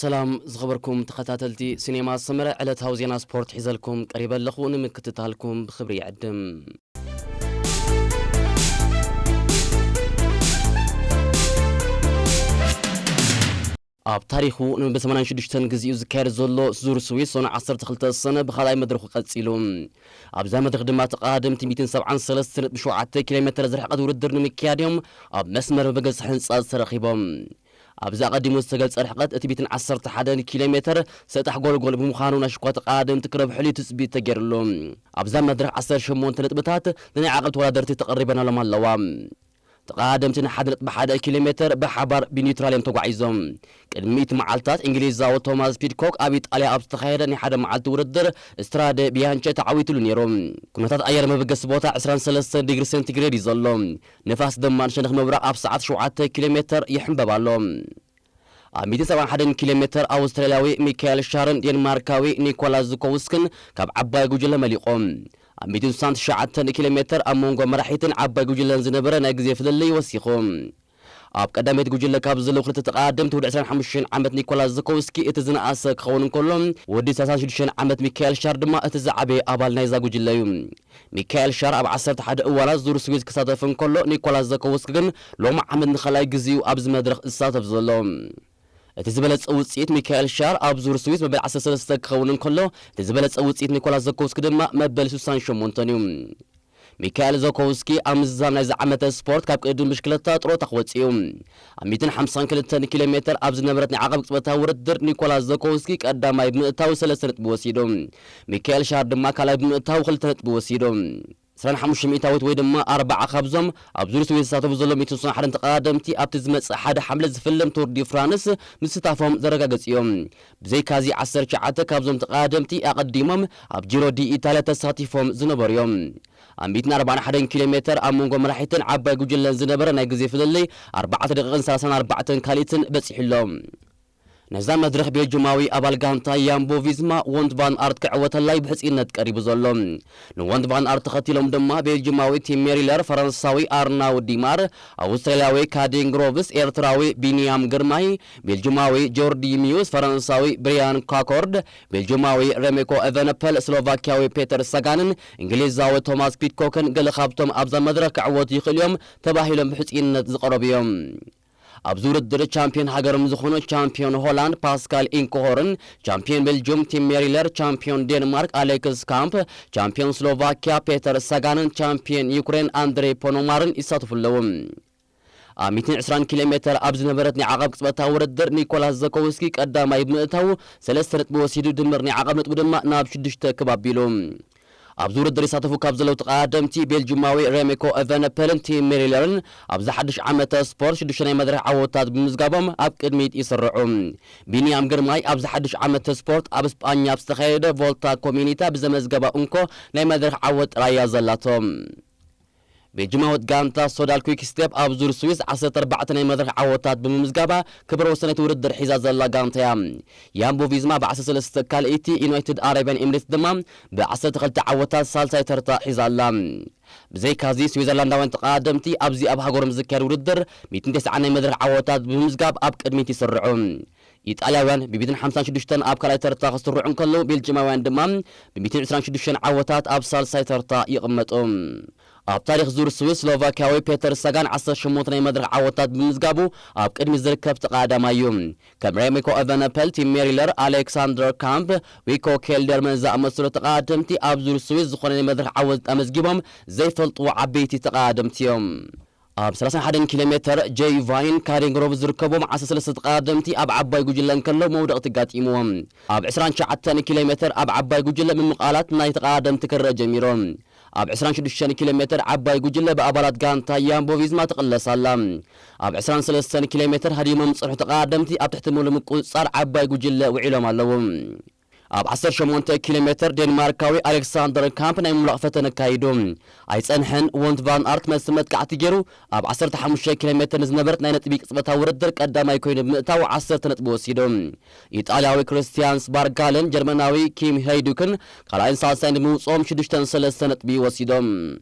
ሰላም ዝኸበርኩም ተኸታተልቲ ሲኔማ ሰመረ፣ ዕለታዊ ዜና ስፖርት ሒዘልኩም ቀሪበ ኣለኹ። ንምክትታልኩም ብኽብሪ ይዕድም። ኣብ ታሪኹ ንመበል ሰማንያን ሽዱሽተን ግዜኡ ዝካየድ ዘሎ ዙር ስዊስ ሶነ ዓሰርተ ክልተ ሰነ ብኻልኣይ መድረኹ ቀጺሉ። ኣብዛ መድረኽ ድማ ተቐዳደምቲ ሚእትን ሰብዓን ሰለስተን ነጥቢ ሸውዓተ ኪሎ ሜተር ዝርሕቀት ውድድር ንምክያድ እዮም ኣብ መስመር መበገሲ ህንጻ ተረኺቦም። ኣብዚ ኣቐዲሙ ዝተገልጸ ርሕቀት እቲ ሚእትን ዓሰርተ ሓደን ኪሎ ሜተር ሰጣሕ ጎልጎል ብምዃኑ ናይ ሽኳ ተቐዳደምቲ ክረብሕሉ እዩ ትጽቢት ተገይሩሉ። ኣብዛ መድረኽ ዓሰርተ ሸሞንተ ነጥብታት ንናይ ዓቐብ ተወዳደርቲ ተቐሪበናሎም ኣለዋ። ተቐዳደምቲ ንሓደ ነጥቢ ሓደ ኪሎ ሜተር ብሓባር ብኒውትራል እዮም ተጓዒዞም። ቅድሚ ሚእቲ መዓልታት እንግሊዛዊ ቶማስ ፒድኮክ ኣብ ኢጣልያ ኣብ ዝተኻየደ ናይ ሓደ መዓልቲ ውድድር ስትራደ ቢያንቸ ተዓዊትሉ ነይሩ። ኩነታት ኣየር መበገሲ ቦታ ዕስራን ሰለስተን ዲግሪ ሴንቲግሬድ እዩ ዘሎ። ንፋስ ድማ ንሸነኽ ምብራቕ ኣብ ሰዓት ሸውዓተ ኪሎ ሜተር ይሕንበብ ኣሎ። ኣብ ሚእትን ሰብዓን ሓደን ኪሎ ሜተር ኣውስትራልያዊ ሚካኤል ሻርን ዴንማርካዊ ኒኮላስ ዙኮውስክን ካብ ዓባይ ጉጅለ መሊቖም። ኣብ ሚእትን ስሳን ትሽዓተን ኪሎ ሜተር ኣብ መንጎ መራሒትን ዓባይ ጉጅለን ዝነበረ ናይ ግዜ ፍልልይ ወሲኹ። ኣብ ቀዳመይቲ ጉጅለ ካብ ዘለዉ ክልተ ተቐዳደምቲ ወዲ ዕስራን ሓሙሽተን ዓመት ኒኮላስ ዙኮውስኪ እቲ ዝነኣሰ ክኸውን እንከሎ፣ ወዲ ሰላሳን ሽዱሽተን ዓመት ሚካኤል ሻር ድማ እቲ ዝዓበየ ኣባል ናይዛ ጉጅለ እዩ። ሚካኤል ሻር ኣብ ዓሰርተ ሓደ እዋናት ዙር ስዊዝ ክሳተፍ እንከሎ፣ ኒኮላስ ዙኮውስኪ ግን ሎሚ ዓመት ንኻልኣይ ግዜኡ ኣብዚ መድረኽ ዝሳተፍ ዘሎ። እቲ ዝበለጸ ውጽኢት ሚካኤል ሻር ኣብ ዙር ስዊዝ መበል ዓሰርተ ሰለስተ ክኸውን እንከሎ፣ እቲ ዝበለጸ ውጽኢት ኒኮላስ ዞኮውስኪ ድማ መበል ስሳን ሸሞንተን እዩ። ሚካኤል ዞኮውስኪ ኣብ ምዝዛም ናይዚ ዓመተ ስፖርት ካብ ቅድድም ብሽክለታ ጥሮታ ክወጽእ እዩ። ኣብ ሚእትን ሓምሳን ክልተን ኪሎ ሜተር ኣብ ዝነበረት ናይ ዓቐብ ቅጽበታዊ ውድድር ኒኮላስ ዞኮውስኪ ቀዳማይ ብምእታው ሰለስተ ነጥቢ ወሲዱ። ሚካኤል ሻር ድማ ካልኣይ ብምእታው ክልተ ነጥቢ ወሲዱ። ዕስራን ሓሙሽተ ሚእታዊት ወይ ድማ ኣርባዓ ካብዞም ኣብ ዙር ስዊዝ ዝሳተፉ ዘለዉ ሚእትን ሓደን ተቐዳደምቲ ኣብቲ ዝመጽእ ሓደ ሓምለ ዝፍለም ቱር ዲ ፍራንስ ምስታፎም ዘረጋገጹ እዮም። ብዘይካዚ ዓሰርተ ትሽዓተ ካብዞም ተቐዳደምቲ ኣቐዲሞም ኣብ ጂሮ ዲ ኢታልያ ተሳቲፎም ዝነበሩ እዮም። ኣብ ሚእትን ኣርባዓን ሓደን ኪሎ ሜተር ኣብ መንጎ መራሒትን ዓባይ ጉጅለን ዝነበረ ናይ ግዜ ፍልልይ ኣርባዕተ ደቂቕን ሰላሳን ኣርባዕተን ካልኢትን በጺሑ ኣሎ። ነዛ መድረኽ ቤልጅማዊ ኣባል ጋንታ ያምቦ ቪዝማ ወንት ቫን ኣርት ክዕወተላ እዩ ብሕጽይነት ቀሪቡ ዘሎ። ንወንት ቫን ኣርት ተኸቲሎም ድማ ቤልጅማዊ ቲም ሜሪለር፣ ፈረንሳዊ ኣርናው ዲማር፣ ኣውስትራልያዊ ካዲን ግሮቭስ፣ ኤርትራዊ ቢንያም ግርማይ፣ ቤልጅማዊ ጆርዲ ሚዩስ፣ ፈረንሳዊ ብሪያን ካኮርድ፣ ቤልጅማዊ ሬሜኮ ኤቨነፐል፣ ስሎቫኪያዊ ፔተር ሳጋንን እንግሊዛዊ ቶማስ ፒትኮክን ገለ ካብቶም ኣብዛ መድረኽ ክዕወቱ ይኽእሉ እዮም ተባሂሎም ብሕጽይነት ዝቐረቡ እዮም። ኣብዚ ውድድር ቻምፒዮን ሃገሮም ዝኾኑ ቻምፒዮን ሆላንድ ፓስካል ኢንኮሆርን፣ ቻምፒዮን ቤልጅየም ቲም ሜሪለር፣ ቻምፒዮን ዴንማርክ ኣሌክስ ካምፕ፣ ቻምፒዮን ስሎቫኪያ ፔተር ሳጋንን ቻምፒዮን ዩክሬን ኣንድሬ ፖኖማርን ይሳተፉ ኣለዉ። ኣብ ሚእትን ዕስራን ኪሎ ሜተር ኣብ ዝነበረት ናይ ዓቐብ ቅጽበታዊ ውድድር ኒኮላስ ዘኮውስኪ ቀዳማይ ብምእታዉ ሰለስተ ነጥቢ ወሲዱ ድምር ናይ ዓቐብ ነጥቡ ድማ ናብ ሽዱሽተ ክብ ኣቢሉ። ኣብዚ ውድድር ይሳተፉ ካብ ዘለዉ ተቐዳደምቲ ቤልጅማዊ ሬሜኮ ኤቨነፐልን ቲም ሜሪለርን ኣብዚ ሓድሽ ዓመተ ስፖርት ሽዱሽተ ናይ መድረኽ ዓወታት ብምምዝጋቦም ኣብ ቅድሚት ይስርዑ። ቢንያም ግርማይ ኣብዚ ሓድሽ ዓመተ ስፖርት ኣብ ስጳኛ ኣብ ዝተኻየደ ቮልታ ኮሚኒታ ብዘመዝገባ እንኮ ናይ መድረኽ ዓወት ጥራይ እያ ዘላቶ። ቤልጅማዊት ጋንታ ሶዳል ኩክ ስቴፕ ኣብ ዙር ስዊስ ዓሰርተ ኣርባዕተ ናይ መድረኽ ዓወታት ብምምዝጋባ ክብረ ወሰን እቲ ውድድር ሒዛ ዘላ ጋንታ እያ። ያምቦ ቪዝማ ብ ዓሰርተ ሰለስተ ካልኣይቲ፣ ዩናይትድ ኣረብያን ኤምሬትስ ድማ ብ ዓሰርተ ክልተ ዓወታት ሳልሳይ ተርታ ሒዛ ኣላ። ብዘይካዚ ስዊዘርላንዳውያን ተቐዳደምቲ ኣብዚ ኣብ ሃገሮም ዝካየድ ውድድር ሚእትን ተስዓን ናይ መድረኽ ዓወታት ብምምዝጋብ ኣብ ቅድሚት ይስርዑ። ኢጣልያውያን ብ ሚእትን ሓምሳን ሽዱሽተን ኣብ ካልኣይ ተርታ ክስርዑ እንከለዉ፣ ቤልጅማውያን ድማ ብ ሚእትን ዕስራን ሽዱሽተን ዓወታት ኣብ ሳልሳይ ተርታ ይቕመጡ። ኣብ ታሪኽ ዙር ስዊስ ስሎቫኪያዊ ፔተር ሳጋን ዓሰርተ ሸሞንተ ናይ መድረኽ ዓወታት ብምምዝጋቡ ኣብ ቅድሚት ዝርከብ ተቐዳዳማይ እዩ። ከም ሬሜኮ ኤቨነፐል፣ ቲም ሜሪለር፣ ኣሌክሳንደር ካምፕ፣ ዊኮ ኬልደርመን ዝኣመሰሉ ተቐዳደምቲ ኣብ ዙር ስዊስ ዝኾነ ናይ መድረኽ ዓወት ኣመዝጊቦም ዘይፈልጥዎ ዓበይቲ ተቐዳደምቲ እዮም። ኣብ ሰላሳን ሓደን ኪሎ ሜተር ጄይ ቫይን ካዴን ግሮቭ ዝርከብዎም ዓሰርተ ሰለስተ ተቐዳደምቲ ኣብ ዓባይ ጉጅለ እንከለዉ መውደቕቲ ኣጋጢምዎም። ኣብ ዕስራን ትሽዓተን ኪሎ ሜተር ኣብ ዓባይ ጉጅለ ምምቓላት ናይ ተቐዳደምቲ ክረአ ጀሚሩ። ኣብ ዕስራን ሽዱሽተን ኪሎ ሜተር ዓባይ ጉጅለ ብኣባላት ጋንታ ያምቦ ቪዝማ ትቕለስ ኣላ። ኣብ ዕስራን ሰለስተን ኪሎ ሜተር ሃዲሞም ዝጸንሑ ተቐዳደምቲ ኣብ ትሕቲ ምሉእ ምቁጽጻር ዓባይ ጉጅለ ውዒሎም ኣለዉ። ኣብ ዓሰርተ ሸሞንተ ኪሎ ሜተር ዴንማርካዊ ኣሌክሳንደር ካምፕ ናይ ምምላቕ ፈተነ ኣካይዱ። ኣይጸንሐን፣ ወንት ቫን ኣርት መልሲ መጥቃዕቲ ገይሩ ኣብ ዓሰርተ ሓሙሽተ ኪሎ ሜተር ንዝነበረት ናይ ነጥቢ ቅጽበታዊ ውድድር ቀዳማይ ኮይኑ ብምእታው ዓሰርተ ነጥቢ ወሲዱ። ኢጣልያዊ ክርስቲያን ስባርጋልን ጀርመናዊ ኪም ሄይዱክን ካልኣይን ሳልሳይን ብምውጽኦም ሽዱሽተን ሰለስተ ነጥቢ ወሲዶም።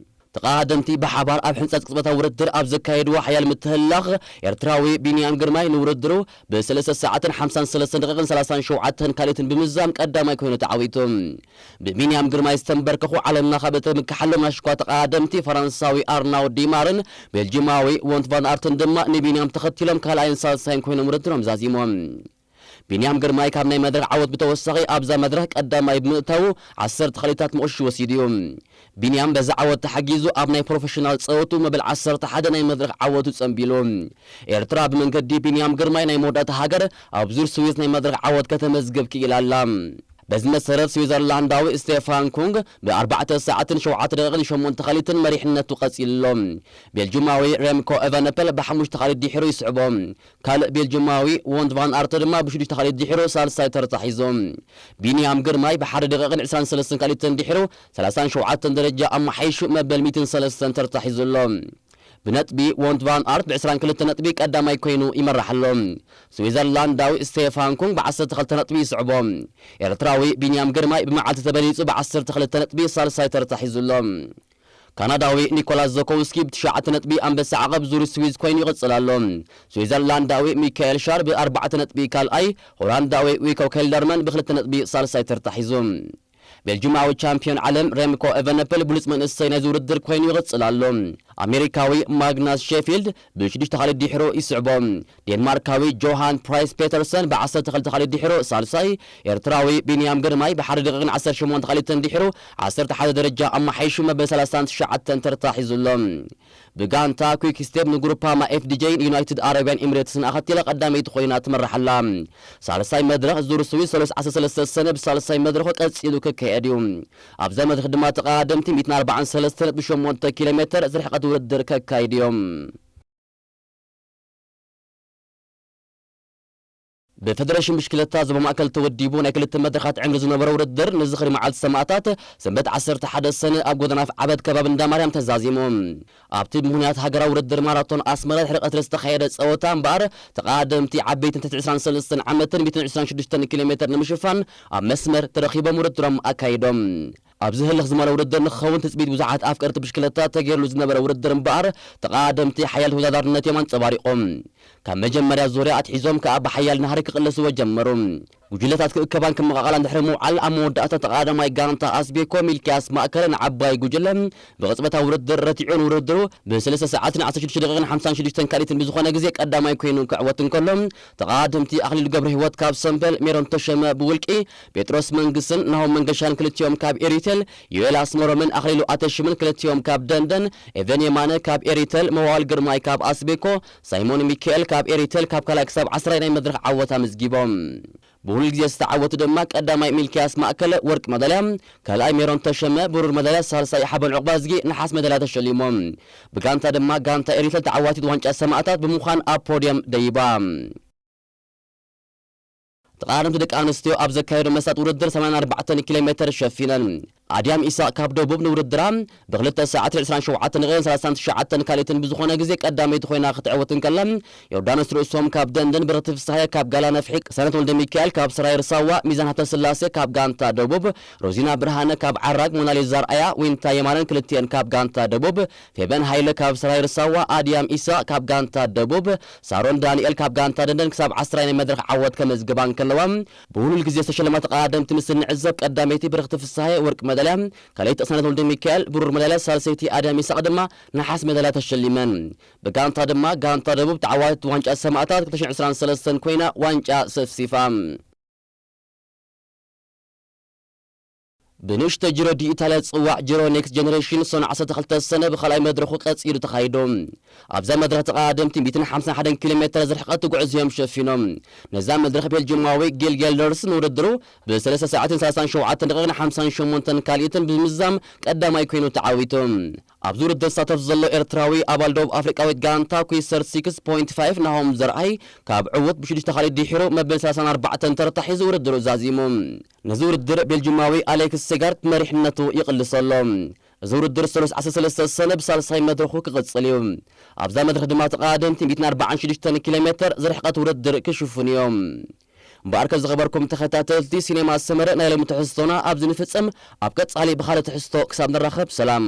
ተቐዳደምቲ ብሓባር ኣብ ሕንጸት ቅጽበታዊ ውድድር ኣብ ዘካየድዎ ሓያል ምትህልላኽ፣ ኤርትራዊ ቢንያም ግርማይ ንውድድሩ ብ3 ሰዓትን ሓምሳን ሰለስተን ደቂቕን ሰላሳን ሸውዓተን ካልኢትን ብምዝዛም ቀዳማይ ኮይኑ ተዓዊቱ። ብቢንያም ግርማይ ዝተንበርከኹ ዓለምና ካብ እተምክሓሎም ናሽኳ ተቐዳደምቲ፣ ፈረንሳዊ ኣርናውድ ዲማርን ቤልጂማዊ ወንት ቫን ኣርትን ድማ ንቢንያም ተኸቲሎም ካልኣይን ሳልሳይን ኮይኖም ውድድሮም ዛዚሞም። ቢንያም ግርማይ ካብ ናይ መድረኽ ዓወት ብተወሳኺ ኣብዛ መድረኽ ቀዳማይ ብምእታዉ ዓሰርተ ካልኢታት መቑሽሽ ወሲዱ እዩ። ቢንያም በዚ ዓወት ተሓጊዙ ኣብ ናይ ፕሮፌሽናል ጸወቱ መበል ዓሰርተ ሓደ ናይ መድረኽ ዓወቱ ጸንቢሉ። ኤርትራ ብመንገዲ ቢንያም ግርማይ ናይ መወዳእታ ሃገር ኣብ ዙር ስዊዝ ናይ መድረኽ ዓወት ከተመዝግብ ክኢላ ኣላ። በዚ መሰረት ስዊዘርላንዳዊ ስቴፋን ኩንግ ብ4 ሰዓትን ሸውዓተ ደቂቕን ሸሞንተ ካልኢትን መሪሕነቱ ቀጺሉ ኣሎ። ቤልጂማዊ ሬምኮ ኤቨነፐል ብ5 ካልኢት ድሒሩ ይስዕቦ። ካልእ ቤልጂማዊ ወንት ቫን ኣርተ ድማ ብሽዱሽተ ካልኢት ድሒሩ ሳልሳይ ተርታ ሒዙ። ቢንያም ግርማይ ብሓደ ደቂቕን ዕስራን ሰለስተን ካልኢትን ድሒሩ ሰላሳን ሸውዓተን ደረጃ ኣመሓይሹ መበል ሚእትን ሰለስተን ተርታ ሒዙ ኣሎ። ብነጥቢ ወንት ቫን ኣርት ብ ዕስራን ክልተ ነጥቢ ቀዳማይ ኮይኑ ይመራሕ ኣሎ። ስዊዘርላንዳዊ ስቴፋን ኩንግ ብ ዓሰርተ ክልተ ነጥቢ ይስዕቦ። ኤርትራዊ ቢንያም ግርማይ ብመዓልቲ ተበሊጹ ብ ዓሰርተ ክልተ ነጥቢ ሳልሳይ ተርታ ሒዙ ኣሎ። ካናዳዊ ኒኮላስ ዞኮውስኪ ብትሽዓተ ነጥቢ ኣንበሳ ዓቐብ ዙር ስዊዝ ኮይኑ ይቕጽል ኣሎ። ስዊዘርላንዳዊ ሚካኤል ሻር ብኣርባዕተ ነጥቢ ካልኣይ፣ ሆላንዳዊ ዊኮ ኬልደርመን ብክልተ ነጥቢ ሳልሳይ ተርታ ሒዙ። ቤልጂማዊ ቻምፒዮን ዓለም ሬምኮ ኤቨነፐል ብሉጽ መንእሰይ ናይዚ ውድድር ኮይኑ ይቕጽል ኣሎ። ኣሜሪካዊ ማግናስ ሼፊልድ ብሽዱሽተ ካልኢት ድሒሩ ይስዕቦ። ዴንማርካዊ ጆሃን ፕራይስ ፔተርሰን ብ ዓሰርተ ክልተ ካልኢት ድሒሩ ሳልሳይ፣ ኤርትራዊ ቢንያም ግርማይ ብሓደ ደቂቕን ዓሰርተ ሸሞንተ ካልኢትን ድሒሩ ዓሰርተ ሓደ ደረጃ ኣመሓይሹ መበል ሰላሳን ትሽዓተን ተርታ ሒዙ ኣሎ። ብጋንታ ኩክ ስቴፕ ንግሩፓማ ኤፍ ዲ ጄን ዩናይትድ ኣረብያን ኤምሬትስን ኣኸቲላ ቀዳመይቲ ኮይና ትመርሕ ኣላ። ሳልሳይ መድረኽ ዙር ስዊዝ ሰለስተ ዓሰርተ ሰለስተ ሰነ ብሳልሳይ መድረኹ ቀጺሉ ክካየድ እዩ። ኣብዛ መድረኽ ድማ ተቐዳደምቲ ሚእትን ኣርባዓን ሰለስተን ነጥቢ ሸሞንተ ኪሎ ሜተር ዝርሕቀት ውድድር ከካይዱ እዮም። ብፌደሬሽን ብሽክለታ ዞባ ማእከል ተወዲቡ ናይ ክልተ መድረኻት ዕምሪ ዝነበሮ ውድድር ንዝኽሪ መዓልቲ ሰማእታት ሰንበት ዓሰርተ ሓደ ሰነ ኣብ ጎደና ኣፍዓበት ከባቢ እንዳ ማርያም ተዛዚሙ። ኣብቲ ብምኽንያት ሃገራዊ ውድድር ማራቶን ኣስመራ ድሕሪ ቀትሪ ዝተኻየደ ጸወታ እምበኣር፣ ተቐዳደምቲ ዓበይትን ትሕቲ ዕስራን ሰለስተን ዓመትን ሚእትን ዕስራን ሽዱሽተን ኪሎ ሜተር ንምሽፋን ኣብ መስመር ተረኺቦም ውድድሮም ኣካይዶም። ኣብዚ ህልኽ ዝመልኦ ውድድር ንክኸውን ትጽቢት ብዙሓት ኣፍቀርቲ ብሽክለታ ተገይርሉ ዝነበረ ውድድር እምበኣር፣ ተቐዳደምቲ ሓያል ተወዳዳርነት እዮም ኣንጸባሪቖም። ካብ መጀመርያ ዙርያ ኣትሒዞም ከኣ ብሓያል ናህሪ ክቕለስዎ ጀመሩ። ጉጅለታት ክእከባን ክመቓቐላን ድሕሪ ምውዓል፣ ኣብ መወዳእታ ተቐዳዳማይ ጋንታ ኣስቤኮ ሚልክያስ ማእከለ ንዓባይ ጉጅለ ብቕጽበታዊ ውድድር ረቲዑ ንውድድሩ ብሰለስተ ሰዓትን ዓሰርተ ሽዱሽተ ደቂቕን ሓምሳን ሽዱሽተን ካልኢትን ብዝኾነ ግዜ ቀዳማይ ኮይኑ ክዕወት እንከሎ፣ ተቐዳደምቲ ኣኽሊሉ ገብረህይወት ካብ ሰምበል፣ ሜሮን ተሸመ ብውልቂ፣ ጴጥሮስ መንግስትን ናሆም መንገሻን ክልቲኦም ካብ ኤሪቴል፣ ዮኤል ኣስመሮምን ኣኽሊሉ ኣተሽምን ክልቲኦም ካብ ደንደን፣ ኤቨን የማነ ካብ ኤሪቴል፣ መዋል ግርማይ ካብ ኣስቤኮ፣ ሳይሞን ሚካኤል ካብ ኤሪቴል ካብ ካልኣይ ክሳብ ዓስራይ ናይ መድረኽ ዓወት ኣመዝጊቦም። ብሁል ግዜ ዝተዓወቱ ድማ ቀዳማይ ሚልክያስ ማእከለ ወርቂ መዳልያ፣ ካልኣይ ሜሮን ተሸመ ብሩር መዳልያ፣ ሳልሳይ ሓበን ዑቕባዝጊ ነሓስ መዳልያ ተሸሊሞም። ብጋንታ ድማ ጋንታ ኤሪትረ ተዓዋቲት ዋንጫ ሰማእታት ብምዃን ኣብ ፖድየም ደይባ። ተቓዳደምቲ ደቂ ኣንስትዮ ኣብ ዘካየዶ መሳጥ ውድድር ሰማንያን ኣርባዕተን ኪሎ ሜተር ሸፊነን። ኣድያም ኢሳቕ ካብ ደቡብ ንውድድራ ብክልተ ሰዓትን ዕስራን ሸውዓተን ደቂቕን ሰላሳን ትሽዓተን ካልኢትን ብዝኾነ ግዜ ቀዳመይቲ ኮይና ክትዕወት እንከላ፣ ዮርዳኖስ ርእሶም ካብ ደንደን፣ ብርኽቲ ፍስሃየ ካብ ጋላ ነፍሒ፣ ቅሳነት ወልደ ሚካኤል ካብ ሰራየር ሳዋ፣ ሚዛን ሃብተስላሴ ካብ ጋንታ ደቡብ፣ ሮዚና ብርሃነ ካብ ዓራግ፣ ሞናሊዛ ኣርኣያ፣ ዊንታ የማነን ክልቲኤን ካብ ጋንታ ደቡብ፣ ፌበን ሃይለ ካብ ሰራየር ሳዋ፣ ኣድያም ኢሳቕ ካብ ጋንታ ደቡብ፣ ሳሮን ዳንኤል ካብ ጋንታ ደንደን ክሳብ ዓስራይ ናይ መድረኽ ዓወት ከመዝግባ እንከለዋ፣ ብሁሉል ግዜ ዝተሸለማ ተቐዳደምቲ ምስ እንዕዘብ፣ ቀዳመይቲ ብርኽቲ ፍስሃየ ወርቂ መዳልያ፣ ካልኣይቲ ቅሳነት ወልደ ሚካኤል ብሩር መዳልያ፣ ሳልሰይቲ ኣድያም ይስሐቅ ድማ ነሓስ መዳልያ ተሸሊመን። ብጋንታ ድማ ጋንታ ደቡብ ተዓዋቲት ዋንጫ ሰማእታት ክልተ ሽሕን ዕስራን ሰለስተን ኮይና ዋንጫ ሰፍሲፋ። ብንእሽቶ ጂሮ ዲ ኢታልያ ዝጽዋዕ ጂሮ ኔክስት ጀነሬሽን ሰነ ዓሰርተ ክልተ ሰነ ብኻልኣይ መድረኹ ቀጺሉ ተኻይዱ። ኣብዛ መድረኽ ተቐዳደምቲ ሚእትን ሓምሳን ሓደን ኪሎ ሜተር ዝርሕቐት ትጉዕዝ እዮም ሸፊኖም። ነዛ መድረኽ ቤልጅማዊ ጊል ጌልደርስ ንውድድሩ ብሰለስተ ሰዓትን ሰላሳን ሸውዓተን ደቂቕን ሓምሳን ሸሞንተን ካልኢትን ብምዝዛም ቀዳማይ ኮይኑ ተዓዊቱ። ኣብዚ ውድድር ዝሳተፍ ዘሎ ኤርትራዊ ኣባል ደቡብ ኣፍሪቃዊት ጋንታ ኩይሰር ሲክስ ፖይንት ፋይቭ ናሆም ዘርኣይ ካብ ዕዉት ብሽዱሽተ ካልኢት ድሒሩ መበል ሰላሳን ኣርባዕተን ተርታ ሒዙ ውድድሩ ዛዚሙ። ነዚ ውድድር ቤልጅማዊ ኣሌክስ ሴጋርት መሪሕነቱ ይቕልሶ ኣሎ። እዚ ውድድር ሰሉስ ዓሰርተ ሰለስተ ሰነ ብሳልሳይ መድረኹ ክቕጽል እዩ። ኣብዛ መድረኽ ድማ ተቐዳደምቲ ሚእትን ኣርባዓን ሽዱሽተን ኪሎ ሜተር ዝርሕቐት ውድድር ክሽፍኑ እዮም። እምበኣርከ ዝኸበርኩም ተኸታተልቲ ሲኔማ ሰመረ፣ ናይ ሎሚ ትሕዝቶና ኣብዚ ንፍጽም። ኣብ ቀጻሊ ብኻልእ ትሕዝቶ ክሳብ ንራኸብ ሰላም።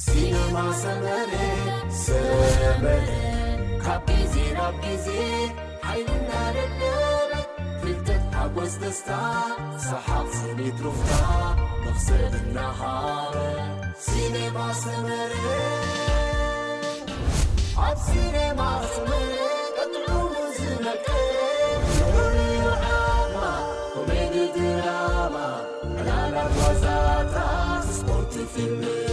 ሲነማ ሰመረ፣ ሰመረ፣ ካብ ግዜ ናብ ግዜ ሓይልና ደደበ፣ ፍልጠት ሓጎስ ደስታ፣ ሰሓቕ ስኒት ሩፍታ፣ መኽሰብ እናሃበ። ሲነማ ሰመረ፣ ኣብ ሲነማ ሰመረ፣ ቀጥዑ ዝመቀረ፣ ፍቕሪ ዓማ፣ ኮሜዲ ድራማ፣ ዕላላት ዋዛታት፣ ስፖርት ፊልም